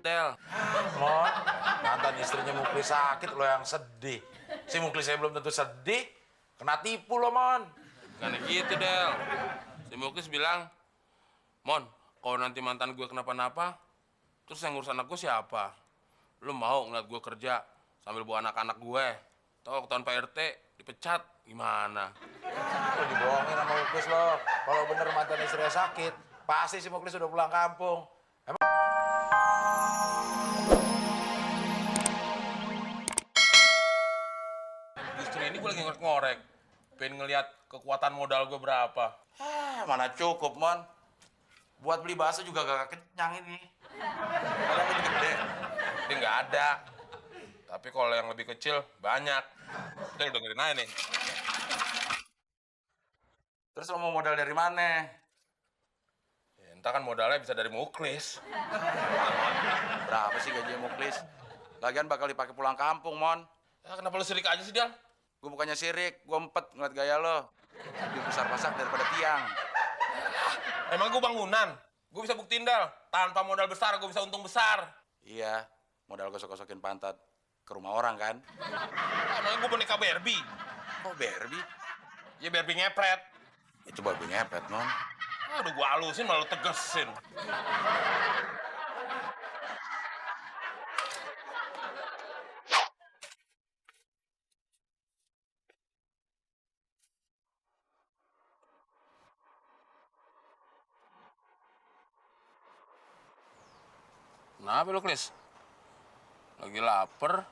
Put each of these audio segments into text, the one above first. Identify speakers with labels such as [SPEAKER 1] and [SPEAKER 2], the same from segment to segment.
[SPEAKER 1] Del.
[SPEAKER 2] Mon, mantan istrinya Muklis sakit lo yang sedih. Si Muklis saya belum tentu sedih, kena tipu lo, Mon.
[SPEAKER 1] Bukan gitu, Del. Si Muklis bilang, Mon, kalau nanti mantan gue kenapa-napa, terus yang ngurus anak gue siapa? Lu mau ngeliat gue kerja sambil bawa anak-anak gue? Tahu ketahuan Pak RT dipecat, gimana?
[SPEAKER 2] Lo dibohongin sama Muklis lo. Kalau bener mantan istrinya sakit, pasti si Muklis udah pulang kampung.
[SPEAKER 1] Justru ini gue lagi ngorek-ngorek. Pengen ngeliat kekuatan modal gue berapa.
[SPEAKER 2] Mana cukup, Mon. Buat beli bakso juga gak kenyang ini. Ada yang lebih gede.
[SPEAKER 1] Ini nggak ada. Tapi kalau yang lebih kecil, banyak. Del, dengerin aja nih.
[SPEAKER 2] Terus lo mau modal dari mana?
[SPEAKER 1] Ya, entah kan modalnya bisa dari Muklis.
[SPEAKER 2] Berapa sih gaji Muklis? Lagian bakal dipakai pulang kampung, Mon.
[SPEAKER 1] Ya, kenapa lu sirik aja sih, Del?
[SPEAKER 2] Gue bukannya sirik, gue empet ngeliat gaya lo. Lebih besar pasak daripada tiang.
[SPEAKER 1] Emang gue bangunan? Gue bisa buktiin, Del. Tanpa modal besar, gue bisa untung besar.
[SPEAKER 2] Iya, modal gosok-gosokin pantat ke rumah orang kan?
[SPEAKER 1] Emangnya gue boneka Barbie?
[SPEAKER 2] Oh, Barbie?
[SPEAKER 1] Ya Barbie ngepret.
[SPEAKER 2] Itu babi ngepet, Mon.
[SPEAKER 1] Aduh, gue halusin malah lu tegesin. Kenapa lu, Klis? Lagi lapar?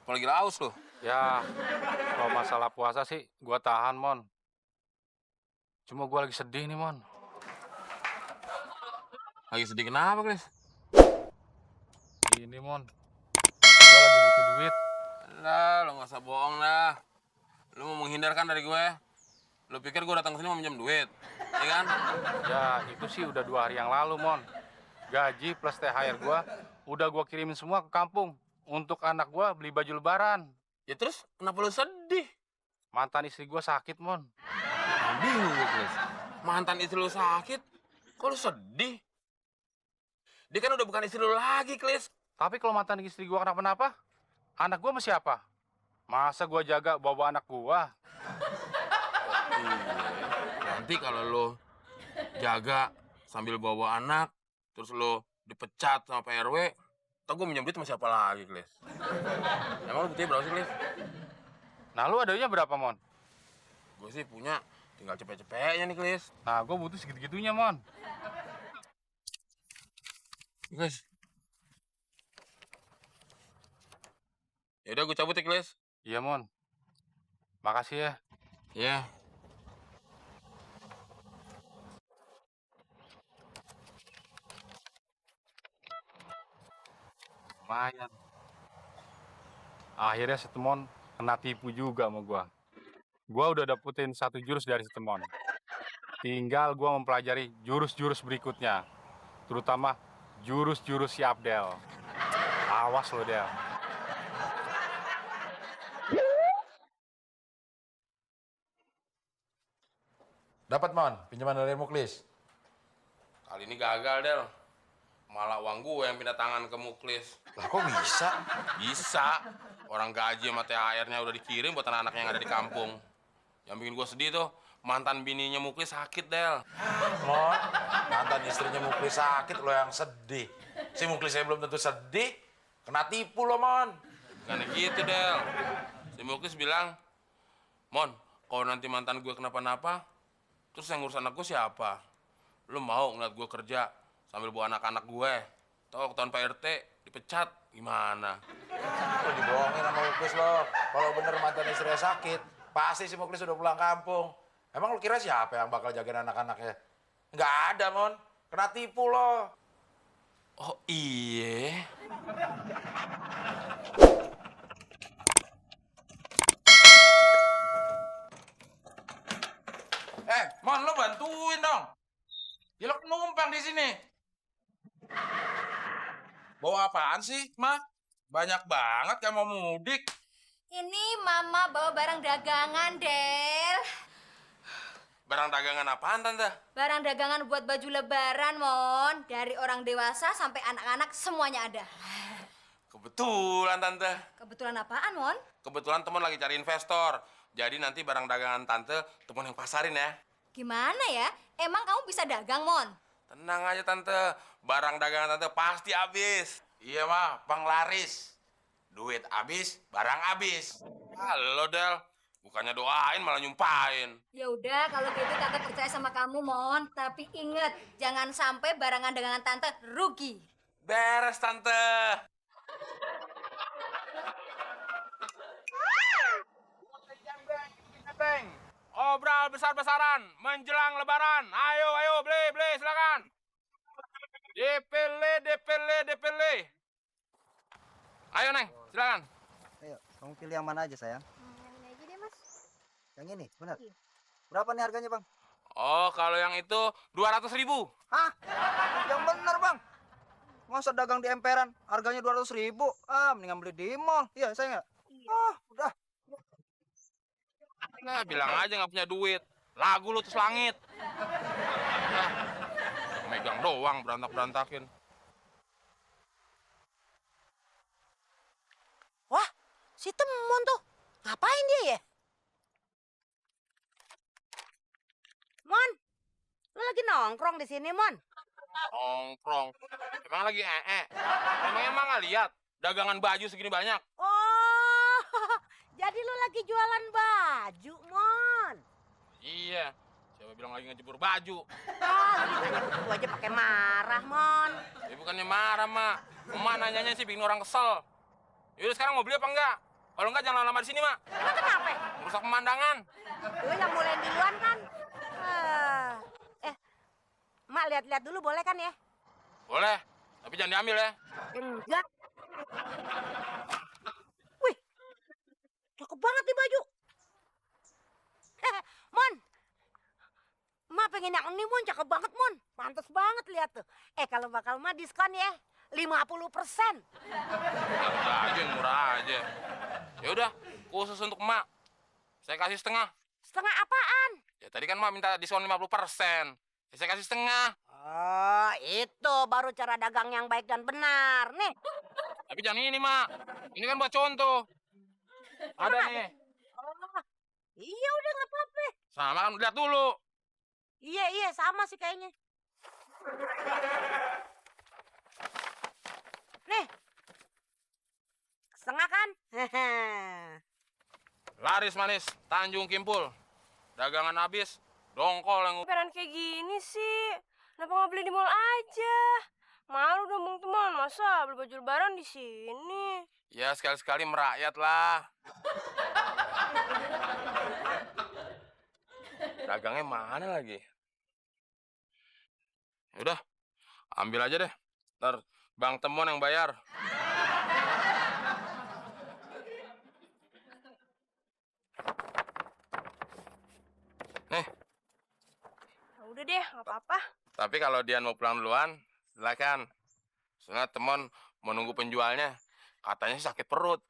[SPEAKER 1] Apa lagi haus lu?
[SPEAKER 3] Ya, kalau masalah puasa sih gua tahan, Mon. Cuma gua lagi sedih nih, Mon.
[SPEAKER 1] Lagi sedih kenapa, Klis?
[SPEAKER 3] Ini, Mon. Gua lagi butuh duit.
[SPEAKER 1] Lah, lu nggak usah bohong dah. Lu mau menghindar kan dari gue? Lu pikir gue datang ke sini mau minjem duit? Iya kan?
[SPEAKER 3] Ya, itu sih udah 2 hari yang lalu, Mon. Gaji plus THR gua udah gua kirimin semua ke kampung untuk anak gua beli baju lebaran.
[SPEAKER 1] Ya terus, kenapa lu sedih?
[SPEAKER 3] Mantan istri gua sakit, Mon.
[SPEAKER 1] Bingung gue, Klis. Mantan istri lu sakit, kok lu sedih? Dia kan udah bukan istri lu lagi, Klis.
[SPEAKER 3] Tapi kalau mantan istri gua kenapa-napa, anak gua sama siapa? Masa gua jaga bawa anak gua?
[SPEAKER 1] Iya. Nanti kalau lu jaga sambil bawa anak, terus lu dipecat sama Pak RW, tau gue minjem duit sama siapa lagi, Klis? Emang lu butuhnya berapa sih, Klis?
[SPEAKER 3] Nah, lu adanya berapa, Mon?
[SPEAKER 1] Gue sih punya, tinggal cepet-cepetnya nih, Klis.
[SPEAKER 3] Nah, gua butuh segitu-gitunya, Mon.
[SPEAKER 1] Klis. Ya udah gue cabut ya, Klis.
[SPEAKER 3] Iya, Mon. Makasih ya.
[SPEAKER 1] Iya.
[SPEAKER 3] Lumayan. Akhirnya Setemon kena tipu juga sama gua. Gua udah dapetin 1 jurus dari Setemon. Tinggal gua mempelajari jurus-jurus berikutnya. Terutama jurus-jurus si Abdel. Awas lo, Del.
[SPEAKER 2] Dapat, Mon, pinjaman dari Muklis.
[SPEAKER 1] Kali ini gagal, Del. Malah uang gue yang pindah tangan ke Muklis.
[SPEAKER 2] Lah kok bisa?
[SPEAKER 1] Bisa. Orang gaji sama THR-nya udah dikirim buat anak-anaknya yang ada di kampung. Yang bikin gue sedih tuh, mantan bininya Muklis sakit, Del.
[SPEAKER 2] Mon, mantan istrinya Muklis sakit lo yang sedih. Si Muklis saya belum tentu sedih, kena tipu lo, Mon.
[SPEAKER 1] Bukan gitu, Del. Si Muklis bilang, Mon, kalau nanti mantan gue kenapa-napa, terus yang ngurus anak gue siapa? Lu mau ngeliat gue kerja sambil bawa anak-anak gue? Tahu ketahuan Pak RT dipecat, gimana?
[SPEAKER 2] Lo dibohongin sama Muklis lo. Kalau bener mantan istrinya sakit, pasti si Muklis udah pulang kampung. Emang lo kira siapa yang bakal jagain anak-anaknya? Nggak ada, Mon. Kena tipu lo.
[SPEAKER 1] Oh iya.
[SPEAKER 2] Mon, lo bantuin dong. Ya lo numpang di sini. Bawa apaan sih, Ma? Banyak banget kayak mau mudik.
[SPEAKER 4] Ini Mama bawa barang dagangan, Del.
[SPEAKER 1] Barang dagangan apaan, Tante?
[SPEAKER 4] Barang dagangan buat baju lebaran, Mon. Dari orang dewasa sampai anak-anak semuanya ada.
[SPEAKER 1] Kebetulan, Tante.
[SPEAKER 4] Kebetulan apaan, Mon?
[SPEAKER 1] Kebetulan temen lagi cari investor. Jadi nanti barang dagangan Tante, temen yang pasarin ya.
[SPEAKER 4] Gimana ya? Emang kamu bisa dagang, Mon?
[SPEAKER 1] Tenang aja, Tante. Barang dagangan Tante pasti habis.
[SPEAKER 2] Iya mah, penglaris. Duit habis, barang habis.
[SPEAKER 1] Halo, Del. Bukannya doain malah nyumpahin.
[SPEAKER 4] Ya udah, kalau gitu Tante percaya sama kamu, Mon. Tapi inget, jangan sampai barangan dagangan Tante rugi.
[SPEAKER 1] Beres, Tante. Obral besar-besaran menjelang lebaran. Ayo, ayo, beli, silakan. DPL. Ayo, Neng, silakan.
[SPEAKER 5] Ayo, kamu pilih yang mana aja sayang?
[SPEAKER 4] Yang ini aja deh, Mas.
[SPEAKER 5] Yang ini, benar?
[SPEAKER 4] Iya.
[SPEAKER 5] Berapa nih harganya bang?
[SPEAKER 1] Oh, kalau yang itu 200.000.
[SPEAKER 5] Hah? Yang benar bang? Masa dagang di emperan harganya 200.000? Ah, mendingan beli di mall. Iya, saya nggak? Ah, udah.
[SPEAKER 1] Nah, bilang aja nggak punya duit. Lagu lu terus langit. Nah, megang doang berantak-berantakin.
[SPEAKER 6] Wah, si Temon tuh. Ngapain dia ya? Mon, lu lagi nongkrong di sini, Mon?
[SPEAKER 1] Nongkrong. Emang lagi Emang nggak lihat dagangan baju segini banyak?
[SPEAKER 6] Oh, jadi lu lagi jualan baju, Mon?
[SPEAKER 1] Iya. Siapa bilang lagi ngejebur baju?
[SPEAKER 6] Ah, lu ditanya begitu aja pakai marah, Mon.
[SPEAKER 1] Ya bukannya marah, Mak. Emak nanyanya sih bikin orang kesel. Yaudah sekarang mau beli apa enggak? Kalau enggak jangan lama-lama di sini, Mak.
[SPEAKER 6] Emang kenapa?
[SPEAKER 1] Rusak pemandangan.
[SPEAKER 6] Lu yang mulai duluan kan? Mak lihat-lihat dulu boleh kan ya?
[SPEAKER 1] Boleh, tapi jangan diambil ya.
[SPEAKER 6] Enggak. Wih, cakep banget nih baju. Mon, Mak pengen yang ini, Mon. Cakep banget, Mon. Pantes banget lihat tuh. Kalau bakal Mak diskon ya, 50%.
[SPEAKER 1] Udah aja yang murah aja. Ya udah, khusus untuk Emak. Saya kasih setengah.
[SPEAKER 6] Setengah apaan?
[SPEAKER 1] Ya tadi kan Emak minta diskon 50%. Ya, saya kasih setengah.
[SPEAKER 6] Oh, itu baru cara dagang yang baik dan benar. Nih,
[SPEAKER 1] Tapi jangan ini, Mak. Ini kan buat contoh. Ada nih.
[SPEAKER 6] oh, iya udah nggak apa-apa.
[SPEAKER 1] Sama kan, lihat dulu.
[SPEAKER 6] Iya, sama sih kayaknya. Nih, setengah kan?
[SPEAKER 1] Laris manis, Tanjung Kimpul. Dagangan habis, dongkol yang
[SPEAKER 7] Lebaran kayak gini sih, kenapa nggak beli di mall aja? Malu dong Bang Teman, masa beli baju lebaran di sini?
[SPEAKER 1] Ya sekali-sekali merakyat lah. Dagangnya mana lagi? Udah, ambil aja deh. Ntar Bang Temon yang bayar. Nih,
[SPEAKER 7] Udah deh, nggak apa-apa.
[SPEAKER 1] tapi kalau dia mau pulang duluan, silakan. Soalnya Temon mau nunggu penjualnya. Katanya sih sakit perut.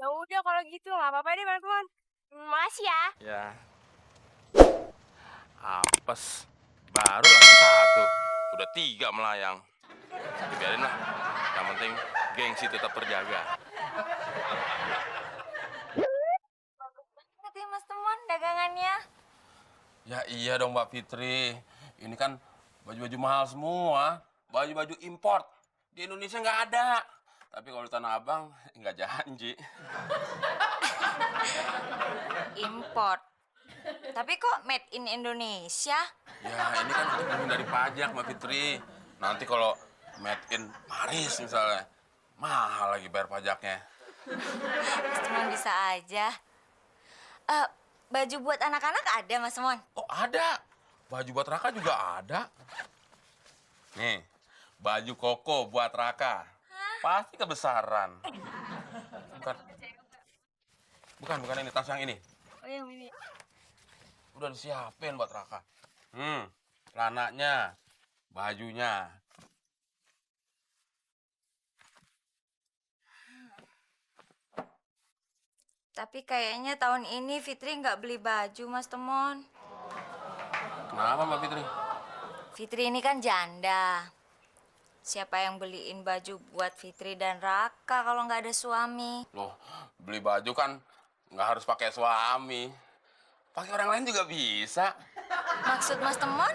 [SPEAKER 7] Ya udah kalau gitu nggak apa-apa deh Bang Teman. Makasih ya.
[SPEAKER 1] Ya. Apes. Baru lagi satu. Udah 3 melayang. Tapi biarin lah. Yang penting gengsi tetap terjaga.
[SPEAKER 4] Lihat ya, Mas Temon, dagangannya.
[SPEAKER 1] Ya iya dong Mbak Fitri. Ini kan baju-baju mahal semua. Baju-baju import. Di Indonesia nggak ada. Tapi kalau di Tanah Abang nggak janji.
[SPEAKER 8] Import. Tapi kok made in Indonesia?
[SPEAKER 1] Ya ini kan untuk menghindari pajak Mbak Fitri. Nanti kalau made in Paris misalnya. Mahal lagi bayar pajaknya.
[SPEAKER 8] Cuma bisa aja. Baju buat anak-anak ada, Mas Mon?
[SPEAKER 1] Oh ada. Baju buat Raka juga ada. Nih, baju koko buat Raka. Pasti kebesaran. Bukan ini, tas yang ini.
[SPEAKER 7] Oh yang ini.
[SPEAKER 1] Udah disiapin buat Raka. Celananya, bajunya.
[SPEAKER 8] Tapi kayaknya tahun ini Fitri nggak beli baju, Mas Temon.
[SPEAKER 1] Kenapa Mbak Fitri?
[SPEAKER 8] Fitri ini kan janda. Siapa yang beliin baju buat Fitri dan Raka kalau nggak ada suami?
[SPEAKER 1] Loh, beli baju kan nggak harus pakai suami. Pakai orang lain juga bisa.
[SPEAKER 8] Maksud Mas Temon,